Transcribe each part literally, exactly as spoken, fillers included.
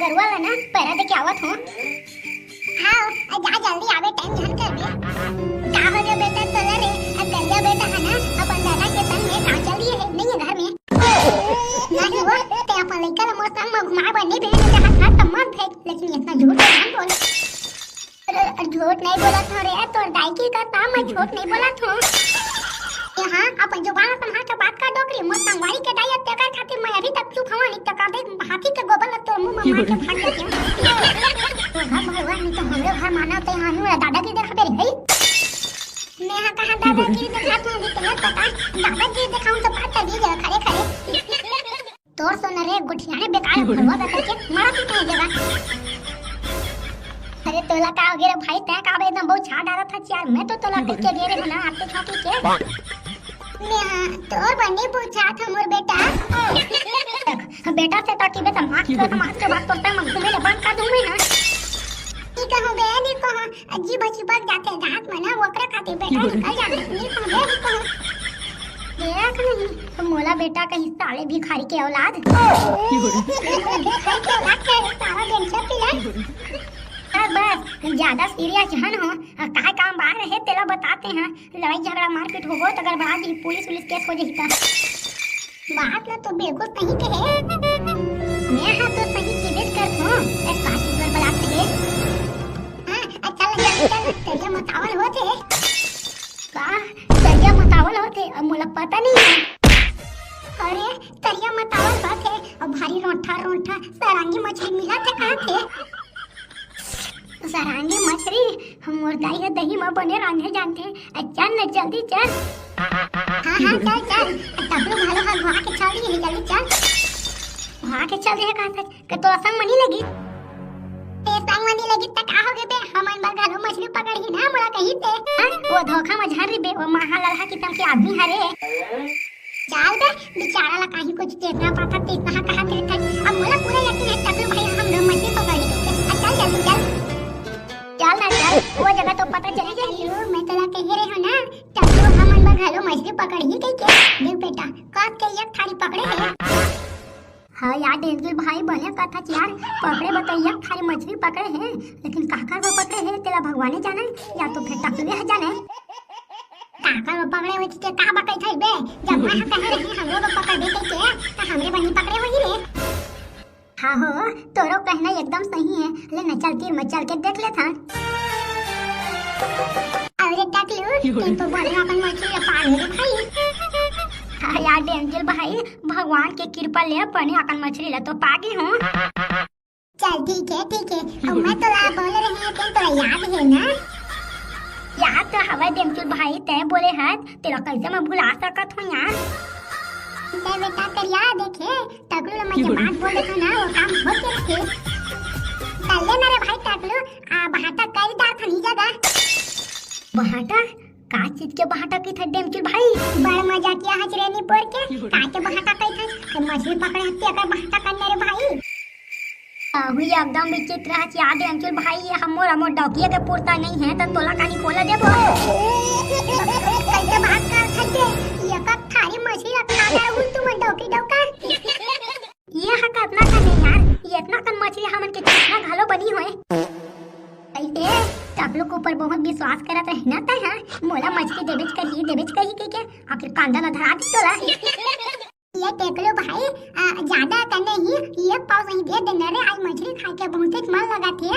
गरुवा ला ना पैरा दे के आवत हों। हाँ, आ जा जल्दी आबे, टाइम झन करबे। का हो गे बेटा तोला रे? आ करिया बेटा ह ना अपन दादा के संग में गाँव चल दिए हे, नहीं है घर में। नहीं हो, ते अपन लइका ला मोर संग में घुमाए बर नहीं भेजे, जहाँ था तब मत भेज, लेकिन इतना झूठ तो मत बोल। अरे, अरे, झूठ नहीं बोलत हूँ रे, तोर दाई की करता मैं झूठ नहीं बोलत हूँ। ए हाँ, अपन जुबान संभाल के बात कर डोकरी, मोर संगवारी के दाई अब तेकर खातिर मैं अभी तक चुप हूँ, नहीं तो कभी हाथी के गोबर ला तोर मुंह में मार के भाग जाते हूँ। तोर घर भगवान नहीं तो हमरे घर माना ते हाँ, दादागिरी देखा तेरी है। मैं हाँ कहाँ दादागिरी देखा तू अभी तुम्हें पता, दादागिरी दिखाऊँ तो बात कर दीजिए खड़े खड़े। तोर सोना रे गोठियाने बेकार है, भड़वा बेटा के मारा तू कहीं जगह। अरे तोला का हो गे रे भाई, तै का बे एकदम बहुत छा डालत हस यार, मैं तो तोला देख के गे रे ना, आपके छाती के। मैं हाँ, तोर बने पूछा था मोर बेटा। देख, बेटा से ताकि बे समाज के समाज के बात करता है, मैं घूमे ले बंद कर दूं मैं ना। नहीं कहूँ बे, नहीं कहूँ। अजी बची पक जाते घाट में ना, ओकरे खातिर बेटा निकल जाते, नहीं कहूँ बे, नहीं कहूँ। देख नहीं, तो मोला बेटा कहीं साले भिखारी के औलाद। भिखारी के औलाद कहे रे, सारा दिन से पिला। बस, बस, ज्यादा सीरियस झन हो। आ, काय काम बाहर है, तेला बताते हैं। लड़ाई झगड़ा मारपीट होबो, त गड़बड़ा जी, पुलिस उलिस केस हो जाही त। बात ला तो बिल्कुल सही कहे। मैं हा तो सही केबेच करत हूँ। ए, का चीज बड़बड़ात रहे? हाँ, अच्छा लगा, चल, चल, चल, मतावल होत हे। का? तरिया मतावल होथे, अब मोला पता नहीं है। अरे, तरिया मतावल होथे, अब भारी रोंठा रोंठा सरांगी मछली मिलत हे कहाँ थे? सरांगी मछली, हम मोर दाई ह दही म बने रांधे जानथे। अ, चल न जल्दी चल। हाँ, हाँ, चल, चल। टकलू घलो ह घुआ के चल दिए, जल्दी चल। घुआ के चल दिए कहाँ थे? के तोला संग म नी लगी? ए संग म नी लगी त का हो गे बे? हमन बर घलो मछली पकड़ही ना, मोला कही ते। हाँ? वो धोखा म झन रही बे, वो महा ललहा किसम के आदमी हरे। चल बे, बेचारा ला कहीं कुछ चेतना पाता, चेतना कहा कहत हे। अब मोला पूरा यकीन है, टकलू भाई हम लोग मछली पकड़ही के। अब चल जल्दी चल। चल ना चल, वो जगह तो पता चली जाही। मैं तोला कहे रहे हो ना, टकलू हमन बर घलो मछली पकड़ही कह के। देख बेटा, कस के एक थारी पकड़े है। हाँ यार, डेंजल भाई, बने कथच यार, पकड़े बतैया खाली मछली पकड़े हे, लेकिन काकर वो पकड़े हे, तेला भगवाने जाने, या तो फिर टकलुए ह जाने। काकर वो पकड़े हुए के का बकई थई बे, जब मैं कहे रही हम लोग पकड़ दे के, त हमरे बनी पकड़े हुई रे। हाँ हो, तोरो कहना एकदम सही है, ले न चल तीर में चल के देख ले था। अरे टकलू, तें तो बने अपन मछली ला पाले रे भाई। हाँ यार, डेंजल भाई, भगवान के कृपा ले अपन अकन मछली ला तो पागे हूँ। चल ठीक है, ठीक है। अब मैं तोला बोले रहे हैं, तेन तोला याद है ना? याद तो हवय डेमचुल भाई, तैं बोले हस, तेला कैसे मैं भुला सकत हूँ यार? तैं बेटा कर याद देखे, टकलू ला मैं जब बात बोल देता ना, वो काम हो के रखे। कर ले ना रे भाई टकलू, आ, भाटा कर डार था नी जगह। भाटा? का चीज के बहाटा कहिथे डेमचुल भाई? बड़ मजाकिया हच रे निपोर के। का के बहाटा कहिथे? ते मछली पकड़े हत्ती अकर बहाटा करने रे भाई। अहू एकदम विचित्र हच यार डेमचुल भाई, ये हमर हमर डौकिया के पुरता नहीं है त तोला कानी कोला देबो। कैसे बात कर सकते? ये का थारी मछली रखा है उन तुम डौकी डौका। ये ह कतना कन हे यार, ये इतना कन मछली हमन के कितना घलो बनी होए। अइसे टकलू के ऊपर बहुत विश्वास करत रहे ना तै ह, मोला मछली देबेच करही, देबेच करही कहिके, आखिर कांदा न धरा दी तोला। ये टकलू भाई, आ, ज्यादा कन नहीं, ये पाव सही दे देना रे, आज मछली खा के बहुत मन लगा थे।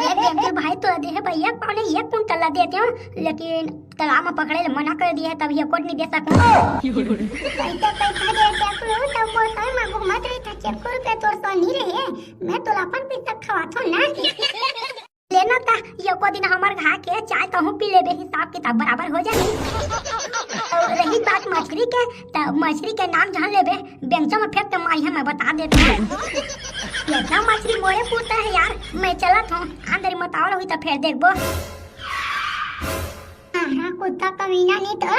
ये टकलू भाई तोला देहे भैया पाव नहीं, एक कुंटल ला देते हो, लेकिन तालाब में पकड़े ले मना कर दिया है, तब ये कोट नहीं दे सकूं। कैसे पैसा दे टकलू, तब वो सही में घूमत रही था, चक्कर पे तोर तो नहीं रहे, मैं तोला अपन पैसा खवाथो ना। लेना ता, ये को दिन हमर घा के चाय कहूँ पी लेबे, हिसाब किताब बराबर हो जाही। और रही बात मछली के, त मछली के नाम जान लेबे, बेंचो में फेंक के मारी है, मैं बता देता हूँ। इतना मछली मोरे पूछता है यार, मैं चलत हूँ, अंदर मतावल हुई तो फिर देखबो। हाँ, हाँ, कुत्ता कमीना नहीं तो।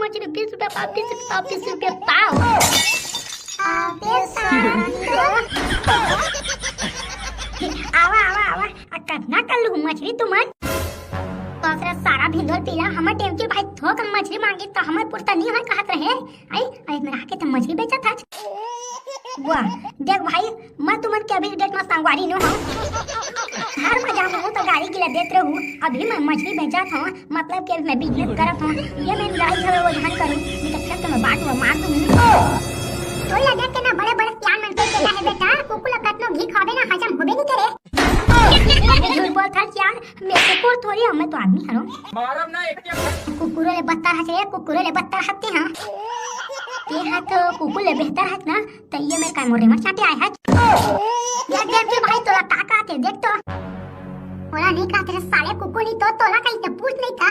मछली बीस रुपया पाव, बीस रुपया पाव, बीस रुपया पाव। आवा, आवा, आवा। आ, कतना कर लू मछली तुमन? दूसरा सारा भिंडोल पीला, हमर टेमचुल भाई थोक मछली मांगे तो हमर पुरता नहीं होय कहत रहे। आई, आई, मेरा के तो मछली बेचत हच। वाह, देख भाई, मैं तुमन के अभी डेट में संगवारी नो हूँ। हर मजा में तो गाड़ी गिला देत रहू, अभी मैं मछली बेचत हूँ, मतलब कि अभी मैं बिजनेस करत हूँ। ये मैं लड़ाई झगड़ा वो झन करूँ, नहीं तो फिर तो मैं बात वो मार दूंगी। तो लगे के ना बड़े बड़े सियान मन के कहना है बेटा, कुकुर ला कतनो घी खावे ना हजम होबे नहीं करे। अबे झूठ बोलत हस यार, मैं कुकुर थोड़ी हूँ, मैं तो आदमी हूँ। मारब ना एक एक। कुकुरों ले बदतर हस रे, कुकुरों ले बदतर हस ते हाँ। ते हाँ तो कुकुर ले बेहतर हस ना, तो ये मेरे का मोरे मर चाटे आए हस। देख देख के भाई तोला का कहते देख तो। तोला नहीं कहते रे साले कुकुर नहीं तो तोला कहीं से पूछ नहीं था।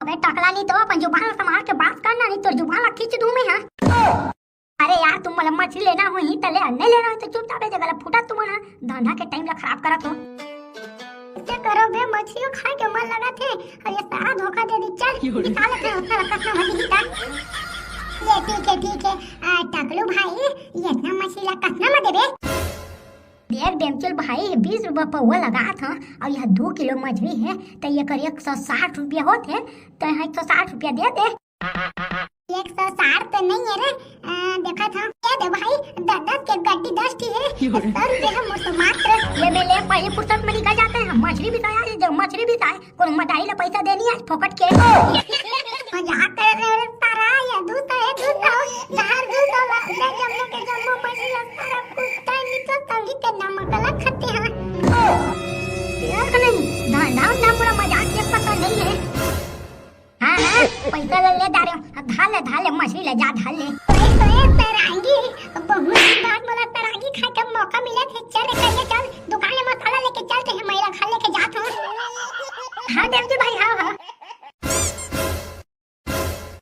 अबे टकला नहीं तो अपन जुबान ला संभाल के बात करना, नहीं तो जुबान ला खींच दूं मैं हाँ। अरे यार, तुम मतलब मछली लेना हो ही तले, नहीं लेना हो तो चुपचाप ये जगह ला फूटा तुम ना, धंधा के टाइम ला खराब करत हो। क्या करो बे, मछलियों खाए के मन लगा थे और ये सारा धोखा दे दी। चल निकाल के उतना रखना मत ही था। ये ठीक है, ठीक है। आ, टकलू भाई, ये इतना मछली ला कितना में देबे? देख डेमचुल भाई, बीस रुपया पौवा लगा था और यह दो किलो मछली है तो ये कर एक सौ साठ रुपया होत है, तो यहाँ एक सौ साठ रुपया दे दे। एक सौ साठ तो नहीं है रे, आ, देखा था। ये दे भाई, दस दस के गड्डी दस ठी है, सौ रुपये है मोर से मात्र। ये मैं ले पहली फुर्सत में निकल जाते हैं, मछली भी खाया, जो मछली भी खाए, कोनो मदारी ला पैसा देनी है फोकट के। मजाक कर रहे हो रे सारा, ये दूसरा है, दूसरा हो, जहर दूसरा ला, ले जम्मो के जम्मो मछली ला सारा कुत्ता नहीं तो तभी के नमक ला खाते हैं। यार नहीं, धंधा उंधा पूरा मजाक के पता नहीं है। हाँ, हाँ, पैसा ले ले दारे, धार ले, धार ले, मछली ले जा, धार ले। ओए, ओए, तरांगी, बहुत दिन बाद मोला तरांगी खाए के मौका मिला थे, चल एक